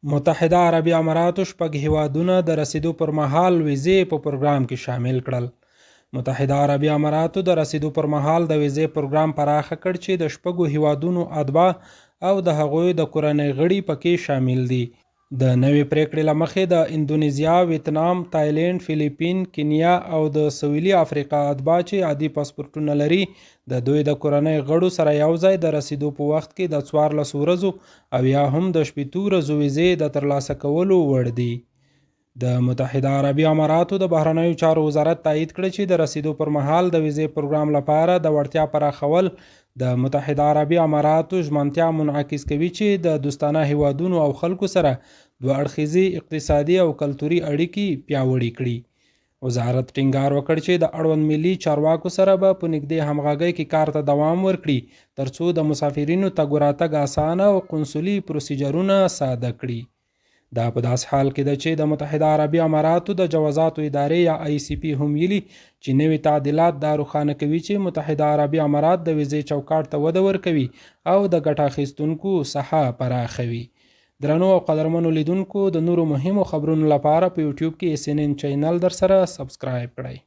متحده عربي اماراتو شپږ هیوادونه د رسیدو پر مهال ویزې په پروګرام کې شامل کړل. متحده عربي اماراتو د رسیدو پر مهال د ویزې پروګرام پراخه کړ چې د شپږو هیوادونو اتباع او د هغوی د کورنۍ غړي پکې شامل دي. د نوې پرېکړې له مخې د اندونیزیا، ویتنام، تایلینډ، فلیپین، کینیا او د سویلي افریقا اتباع چې عادي پاسپورټونه لري، د دوی د کورنۍ غړو سره یو ځای د رسیدو په وخت کې د 14 ورځو او یا هم د 60 ورځو ویزې د ترلاسه کولو وړ دي. د متحده عربي اماراتو د بهرنیو چارو وزارت تایید کړه چې د رسیدو پر مهال د ویزې پروګرام لپاره د وړتیا پراخول د متحده عربي اماراتو ژمنتیا منعکس کوي چې د دوستانه هیوادونو او خلکو سره دوه اړخیزې اقتصادي او کلتوري اړیکې پیاوړې کړي. وزارت ټینګار وکړ چې د اړوند ملي چارواکو سره به په نږدې همغږۍ کې کار ته دوام ورکړي ترڅو د مسافرینو تګ راتګ اسانه او قونسلي پروسیجرونه ساده کړي. دا په داسې حال کې ده چې د متحده عربي اماراتو د جوازاتو ادارې یا آی سي پي هم ویلي چې نوي تعدیلات دا روښانه کوي چې متحده عربي امارات د ویزې چوکاټ ته وده ورکوي او د ګټه اخیستونکو ساحه پراخوي. درنو او قدرمنو لیدونکو، د نورو مهمو خبرونو لپاره په یوټیوب کې اس ان ان چینل درسره سبسکرایب کړئ.